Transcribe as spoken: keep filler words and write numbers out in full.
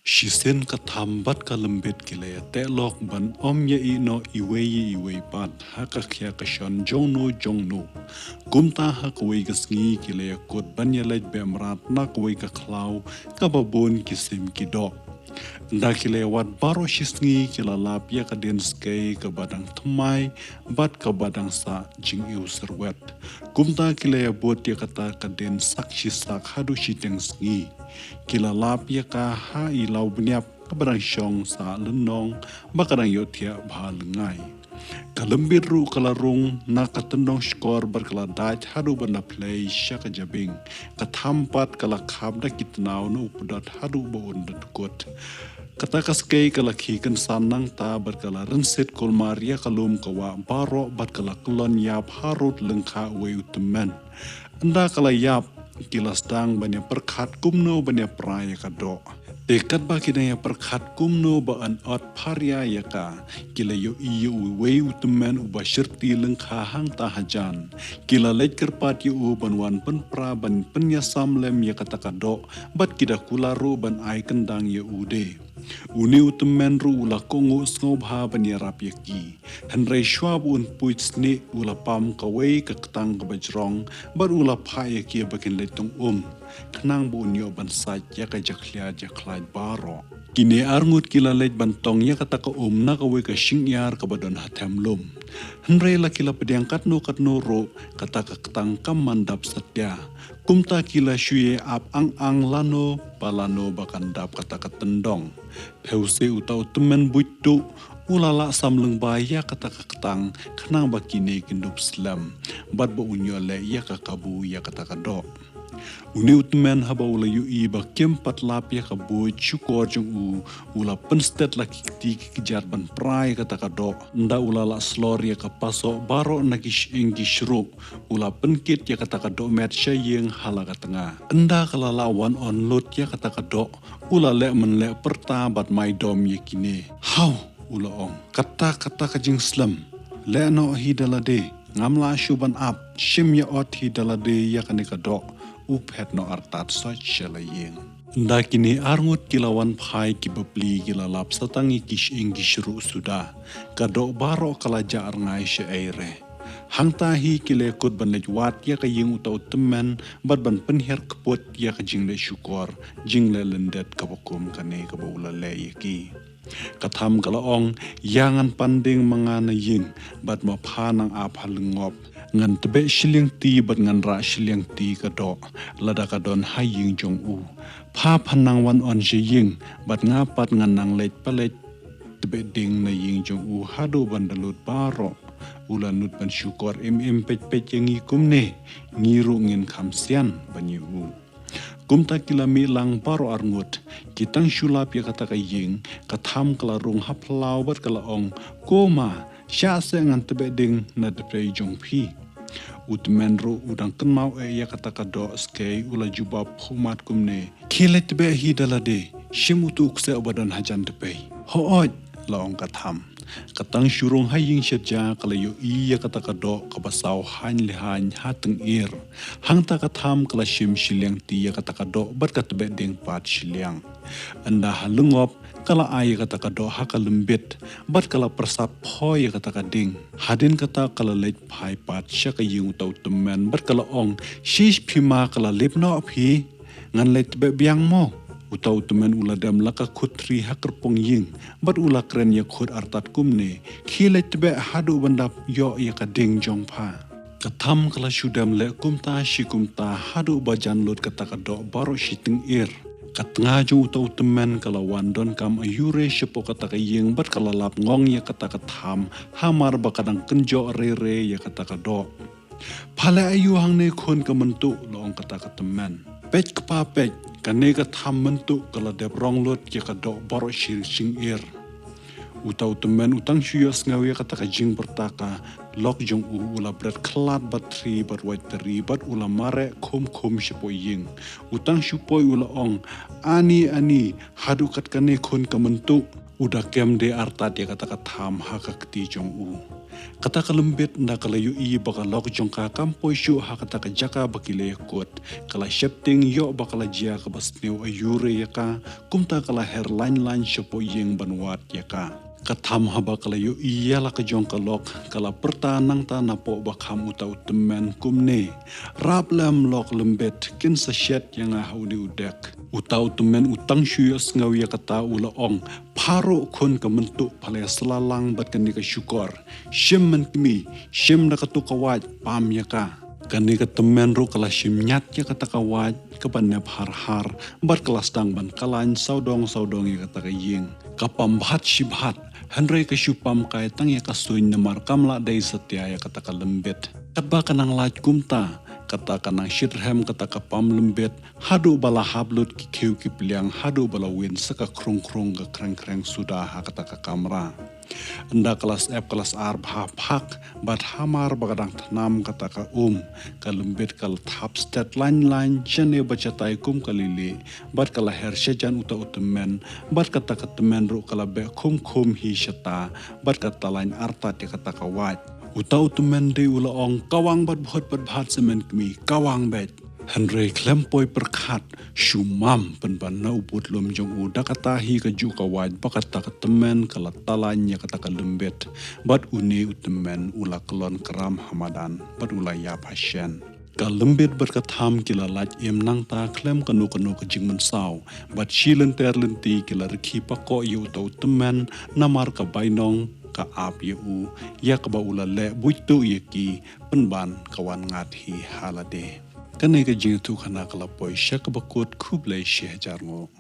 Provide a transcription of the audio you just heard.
Shisien ka Tham bad ka Lymbit ki la ïateh lok ban ym ïa ïeh noh iwei ïa iwei pat ha ka khia ka shon jong no jong no. Kumta ha kawei ka sngi ki la ïakut ban ïaleit beh mrad na kawei ka khlaw kaba bun ki sim ki doh. Ynda ki la ïawad baroh shi sngi ki la lap ïa ka dien skei kaba dang thymmai bad kaba dang sah jingiew syrwet. Kumta ki la ïabud ïa kata ka dien sak shi sak haduh shiteng sngi. Ki la lap ïa ka ha i law bniap kaba dang shong sah lynnong ba ka dang ïohthiah bha lyngngai. Ka Lymbit ruh ka la rung na ka tyndong shkor bad ka la dait haduh ban da phlei sha ka jabieng. Ka Tham pat ka la khap da ki tnaw na u pdot haduh ba un da dkut. Kata ka skei ka la khie kynsan nangta bad ka la rynsied kulmar ïa ka lum ka wah baroh bad ka la kyllon ïap harud lyngkha uwei u tymmen. Ynda ka la ïap, ki la sdang ban ïa pyrkhat kumno ban ïa pra ïa ka doh. Te katba ki dang ïa pyrkhat kumno ban ot pharia ïa ka, ki la ïohi ïa uwei u tymmen uba shyrti lyngkha hangta hajan. Ki la leit kyrpad ïa u ban wan pynpra ban pynïasam lem ïa kata ka doh, bad ki da kular ruh ban ai kyndang ïa u de. Une u tymmen ruh u la kohnguh sngewbha ban ïarap ïa ki. Hynrei shuwa ba un puit snieh u la pam kawei ka ktang kaba jrong bad u la phah ïa ki ba kin leit tong um. Khnang ba un ïoh ban sait ïa ka jakhlia jakhlait baroh. Kine arngut ki la leit ban tong ïa kata ka um na kawei ka shyngiar kaba don ha them lum. Hynrei la ki la pdiang katno katno ruh kata ka ktang kam man dap satia. Kumta ki la shu ïa ap ang ang lano ba lano ba kan dap kata ka tyndong. Phewse uta u tymmen buit tuh u la lah sam lyngba ïa kata ka ktang khnang ba kine kin dup slem bad ba un ïoh leh ïa ka kabu ïa kata ka doh. Une u tymmen haba u la ïohi ba kim pat lap ïa ka buit shukor jong u, u la pynstet la ki kti ki kjat ban pra ïa kata ka doh. Ynda u la lah slor ïa ka pasoh baroh na ki shyieng ki shruh, u la pynkit ïa kata ka dohmet sha ïing ha la ka tnga. Ynda ka la lah wan on lut ïa kata ka doh, u la leh mynleh pyrta bad mai dom ïa kine. Haw, u la ong, kata kata ka jingslem. Leh noh hi da lade, ngam lah shuh ban ap, shim ïa ot hi da lade ïa kane ka doh. U phet noh artat soit sha la ïing. Ynda kine arngut ki la wan phai ki bapli ki la lap sa tang ïa ki shyieng ki shruh suda. Ka doh baroh ka la jah rngai sha ei re. Hangta hi ki la kut ban leit wad ïa ka ïing uta u tymmen bad ban pynhiar kput ïa ka jingleh shukor, jingleh lyndet kaba kum kane kaba u la leh ïa ki. Ka Tham ka la ong, ïa ngan pan ding ma nga na ïing bad ma pha nang ap ha lyngngop. Ngan tbeh shiliang ti bad ngan rah shiliang ti ka doh lada ka don ha ïing jong u. Pha phan nang wan on sha ïing bad nga pat ngan nang leit paleit tbeh ding na ïing jong u haduh ban da lut baroh. U la nud ban shukor im im peit peit ïa ngi kumne, ngi ruh ngin kham sian ban ïa u. Kumta ki la mih lang baroh arngut, ki tang shu lap ïa kata ka ïing. Ka Tham ka la rung ha phlaw bad ka la ong, ko ma, shah seh ngan tbeh ding na dpei jong phi. U tymmen ruh u dang kynmaw eh ïa kata ka doh skei u la jubab phumat kumne, khie leit tbeh hi da lade, shim utu u kseh uba don hajan dpei. Hooid, la ong ka Tham. Ka tang shu rung ha ïing shet ja ka la ïohi ïa kata ka doh kaba saw haiñ lehaiñ ha tyngir. Hangta ka Tham ka la shim shiliang ti ïa kata ka doh bad ka tbeh ding pat shiliang. Ynda ha lyngngop ka la ai ïa kata ka doh ha ka Lymbit bad ka la pyrsad pho ïa kata ka ding. Hadien kata ka la leit phai pat sha ka ïing uta u tymmen bad ka la ong, shish phi ma ka la lip noh phi. Ngan leit tbeh biang mo. Uta u tymmen u la dem la ka khut thri ha kyrpong ïing bad u la kren ïa khut artat kumne, khie leit tbeh haduh ban da ïoh ïa ka ding jong pha. Ka Tham ka la shu dem leh kumta shi kumta haduh ba jan lut kata ka doh baroh shi tyngir. Ka tnga jong uta u tymmen ka la wan donkam aiu re shapoh kata ka ïing bad ka la lap ngong ïa kata ka Tham hamar ba ka dang kynjoh re re ïa kata ka doh. Pha leh aiu hangne khun ka Myntu, la ong kata ka tymmen. Peit kpa peit, kane ka Tham Myntu ka la dep rong lut ïa ka doh baroh shi shingir. Uta u tymmen u tang shu ïohsngew ïa kata ka jingpyrta ka lok jong u, u la bret khlad bad thri bad wait tari bad u la mareh khum khum shapoh ïing. U tang shu poi u la ong, ani ani, haduh kat kane khun ka Myntu. U da kem de artat ïa kata ka tham ha ka kti jong u. Kata ka lembit ynda ka la ïohi ba ka lok jong ka kam poi shuh ha kata ka jaka ba ki la ïakut, ka la sheptieng ïoh ba ka la jia kaba sniew aiu re ïa ka, kumta ka la her lain lain shapoh ïing ban wad ïa ka. Ka tham haba ka la ïohi ïa la ka jong ka lok, ka la pyrta nangta napoh ba kham uta u tymmen kumne: Rap lem lok lembit, kin sa shet ïa nga ha une u dek. Uta u tymmen u tang shu ïohsngew ïa kata u la ong: Pharuh khun ka myntuh pale sla lang bad kane ka shukor. Shim men kmie, shim da katu ka wait, pam ïa ka. Kane ka tymmen ruh ka la shim ñiat ïa kata ka wait kaba nep har har, bad ka la sdang ban kalain sawdong sawdong ïa kata ka ïing. Ka pam bhat shi bhat, hynrei ka shu pam kai tang ïa ka suiñ namar kam lah dei satia ïa kata ka lembit. Katba ka nang lait kumta, kata ka nang shitrhem kata ka pam lembit, haduh ba la hap lut ki khiew ki pliang, haduh ba la win sa ka khrung khrung ka khreng khreng suda ha kata ka kamra. Ynda ka la sep ka la sar bha phak, bad hamar ba ka dang thnam kata ka um, ka lembit ka la thap stet lain lain shane bad shatai kum ka lili, bad ka la her shajan uta u tymmen, bad kata ka tymmen ruh ka la beh khum khum hi shata, bad ka talain artat ïa kata ka wait. Uta u tymmen de u la ong: Kawang bad bhut bad bhat se men kmie, kawang beit. Hynrei khlem poi pyrkhat, shu mam pynban na u pud lum jong u, da kata hi kajuh ka wait ba kata ka tymmen ka la talain ïa kata ka lembit. Bad une u tymmen u la kyllon kram ha madan, bad u la ïap ha shen. Ka lembit bad ka tham ki la lait im nangta khlem kano kano ka jingmynsaw, bad shi lynter lynti ki la rkhie pakoh ïa uta u tymmen, namar ka bainong ka ap ïa u, ïa kaba u la leh buit tuh ïa ki, pynban ka wan ngat hi ha lade. Kane ka jingïathuhkhana ka la poi sha kaba kut. Khublei shihajar nguh.